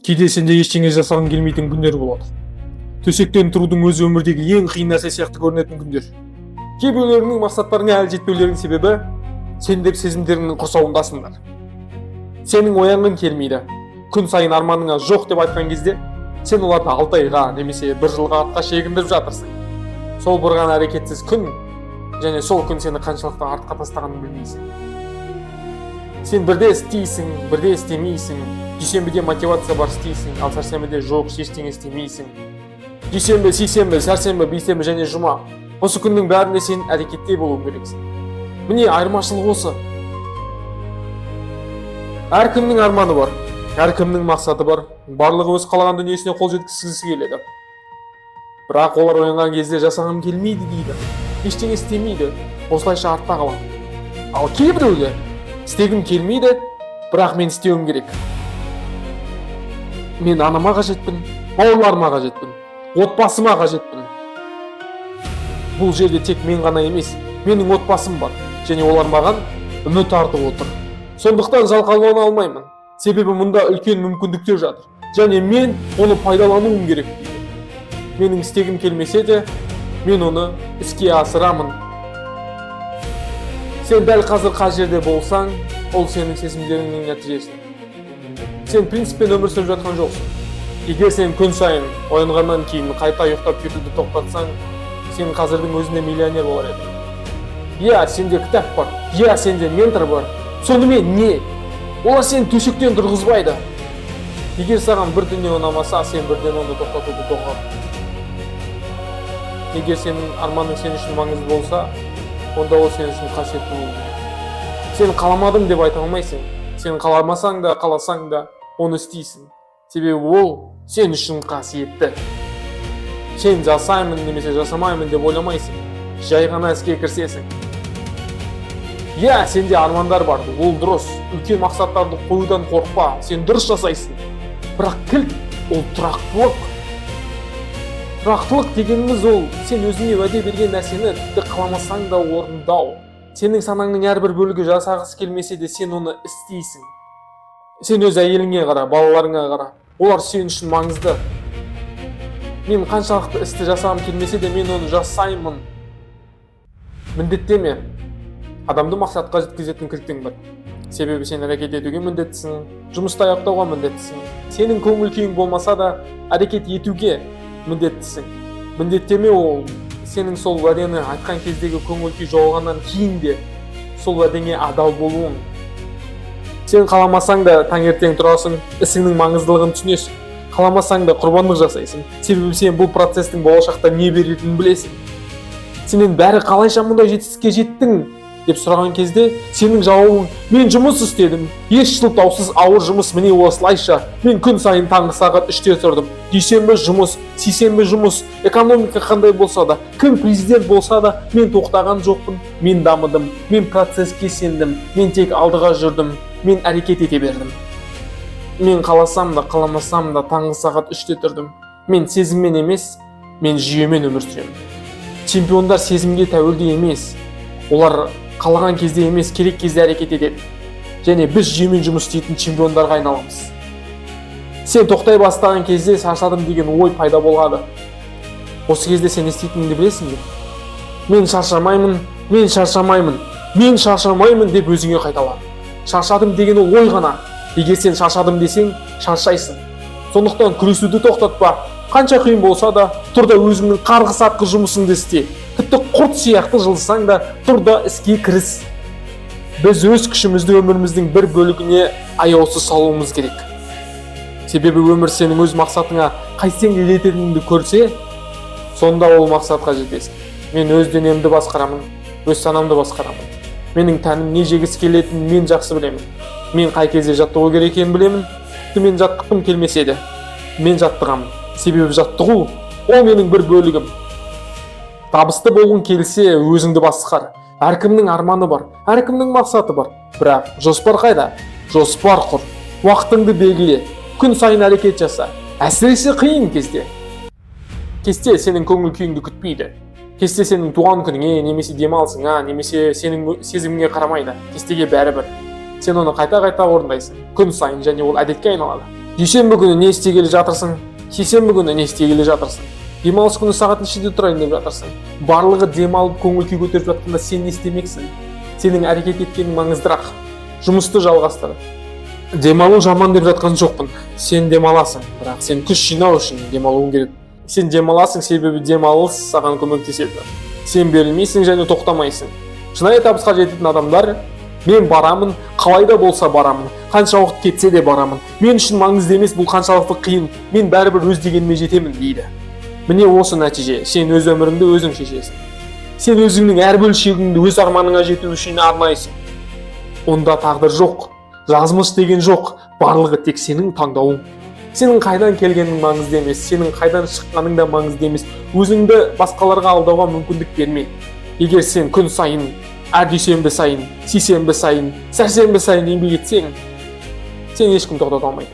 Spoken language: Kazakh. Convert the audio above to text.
Кейде сенде ештеңе жасағың келмейтін күндер болады. Төсектен тұрудың өзі өмірдегі ең қиын нәрсе сияқты көрінетін күндер. Кейбіреулерінің мақсаттарыңа әлі жетпеулерінің себебі – сендер сезімдеріңнің құрсауындасыңдар. Сенің оянғың келмейді. Күн сайын арманыңа жоқ деп айтқан кезде, сен оларды 6 айға немесе бір жылға артқа шегіндіріп жатырсың. Сол бір ғана әрекетсіз күн және сол күн сені қаншалықты артқа тастағанын білмейсің. Сен бірде істейсің, бірде істемейсің. Дүйсенбіде мотивация бар, істейсің, ал сәрсенбіде жоқ, ештеңе істемейсің. Дүйсенбі, сейсенбі, сәрсенбі, бейсенбі және жұма – осы күннің бәрінде сен әрекетте болуың керексің. Міне, айырмашылық осы. Әркімнің арманы бар, әркімнің мақсаты бар. Барлығы өз қалаған дүниесіне қол жеткізгісі келеді. Бірақ олар оянған кезде «жасағым келмейді» дейді, ештеңе істемейді, осылайша артта қалады. Ал кейбіреулер: «Істегім келмейді, бірақ мен істеуім керек. Мен анама қажетпін, бауырларыма қажетпін, отбасыма қажетпін. Бұл жерде тек мен ғана емес, менің отбасым бар және олар маған үміт артып отыр. Сондықтан жалқаулана алмаймын, себебі мұнда үлкен мүмкіндіктер жатыр және мен оны пайдалануым керек», – дейді. «Менің істегім келмесе де, мен оны іске асырамын». Сен дәл қазір қай жерде болсаң, ол сенің сезімдеріңнің нәтижесі. Сен принциппен өмір сүріп жатқан жоқсың. Егер сен күн сайын оянғаннан кейін қайта ұйықтап кетуді тоқтатсаң, сен қазірдің өзінде миллионер болар едің. Иә, сенде кітап бар, иә, сенде ментор бар. Сонымен не? Олар сені төсектен тұрғызбайды. Егер саған бір дүние ұнамаса, сен бірден оны тоқтатуды доғар. Егер сенің арманың сен үшін маңызды болса, онда ол сен үшін қасиетті болу керек. Сен «қаламадым» деп айта алмайсың. Сен қаламасаң да, қаласаң да, оны істейсің, себебі ол сен үшін қасиетті. Сен жасаймын немесе жасамаймын деп ойламайсың, жай ғана іске кірісесің. Иә, сенде армандар бар, ол дұрыс. Үлкен мақсаттарды қоюдан қорықпа, сен дұрыс жасайсың. Бірақ кілт ол тұрақтылық. Тұрақтылық дегеніміз – ол сен өзіңе уәде берген нәрсені тіпті қаламасаң да орындау. Сенің санаңның әрбір бөлігі жасағысы келмесе де, сен оны істейсің. Сен өз әйеліңе қара, балаларыңа қара, олар сен үшін маңызды. Мен қаншалықты істі жасағым келмесе де, мен оны жасаймын. Міндеттеме адамды мақсатқа жеткізетін кілттің бірі, себебі сен әрекет етуге міндеттісің, жұмысты аяқтауға міндеттісің. Сенің көңіл күйің болмаса да, әрекет етуге міндеттісің. Міндеттеме ол сенің сол уәдені айтқан кездегі көңіл күй жоғалғаннан кейін де сол уәдеңе адал болуың. Сен қаламасаң да, таңертең тұрасың, ісіңнің маңыздылығын түсінесің. Қаламасаң да, құрбандық жасайсың, себебі сен бұл процестің болашақта не беретінін білесің. Сенен бәрі «Қалайша мұндай жетістікке жеттің?» деп сұраған кезде, сенің жауабың: «Мен жұмыс істедім, еш сылтаусыз ауыр жұмыс. Міне осылайша мен күн сайын таңғы сағат 3-те тұрдым. Дүйсенбі жұмыс, сейсенбі жұмыс. Экономика қандай болса да, кім президент болса да, мен тоқтаған жоқпын. Мен дамыдым, мен процесске сендім, мен тек алдыға жүрдім, мен әрекет ете бердім. Мен қаласам да, қаламасам да, таңғы сағат 3-те тұрдым. Мен сезіммен емес, мен жүйемен өмір сүремін». Чемпиондар сезімге тәуелді емес. Олар қалаған кезде емес, керек кезде әрекет етеді. Және біз жүйемен жұмыс істейтін чемпиондарға айналамыз. Сен тоқтай бастаған кезде «шаршадым» деген ой пайда болады. Осы кезде сен не істейтініңді білесің бе? «Мен шаршамаймын, мен шаршамаймын, мен шаршамаймын» деп өзіңе қайтала. «Шаршадым» деген ол ой ғана. Егер сен «шаршадым» десең, шаршайсың. Сондықтан күресуді тоқтатпа. Қанша қиын болса да, тұр да, өзіңнің қарғыс атқы жұмысыңды істе. Тіпті құрт сияқты жылысаң да, тұр да, іске кіріс. Біз өз күшімізді өміріміздің бір бөлігіне аяусыз салуымыз керек, себебі өмір сенің өз мақсатыңа қайтсең де жететініңді көрсе, сонда ол мақсатқа жетесің. Мен өз денемді басқарамын, өз санамды басқарамын. Менің тәнім не жегісі келетінін мен жақсы білемін. Мен қай кезде жаттығу керек екенін білемін. Тіпті мен жаттыққым келмесе де, мен жаттығамын, себебі жаттығу ол менің бір бөлігім. Табысты болғың келсе, өзіңді басқар. Әркімнің арманы бар, әркімнің мақсаты бар, бірақ жоспар қайда? Жоспар құр, уақытыңды белгіле, күн сайын әрекет жаса, әсіресе қиын кезде. Кесте сенің көңіл күйіңді күтпейді. Кесте сенің туған күніңе немесе демалысыңа немесе сенің сезіміңе қарамайды. Кестеге бәрібір. Сен оны қайта қайта орындайсың күн сайын және ол әдетке айналады. Дүйсенбі күні не істегелі жатырсың? Сейсенбі күні не істегелі жатырсың? Демалыс күні сағат нешеде тұрайын деп жатырсың? Барлығы демалып, көңіл күй көтеріп жатқанда сен не істемексің? Сенің әрекет еткенің маңыздырақ. Жұмысты жалғастыр. Демалу жаман деп жатқан жоқпын. Сен демаласың, бірақ сен күш жинау үшін демалуың керек. Сен демаласың, себебі демалыс саған көмектеседі. Сен берілмейсің және тоқтамайсың. Шынайы табысқа жететін адамдар: «Мен барамын, қалай да болса барамын, қанша уақыт кетсе де барамын, мен үшін маңызды емес бұл қаншалықты қиын, мен бәрібір өз дегеніме жетемін», – дейді. Міне, осы нәтиже. Сен өз өміріңді өзің шешесің. Сен өзіңнің әр бөлшегіңді өз арманыңа жету үшін арнайсың. Онда тағдыр жоқ, жазмыш деген жоқ, барлығы тек сенің таңдауың. Сенің қайдан келгенің маңызды емес, сенің қайдан шыққаның да маңызды емес. Өзіңді басқаларға алдауға мүмкіндік берме. Егер сен күн сайын, әр дүйсенбі сайын, сейсенбі сайын, сәрсенбі сайын еңбек етсең, сені ешкім тоқтата алмайды.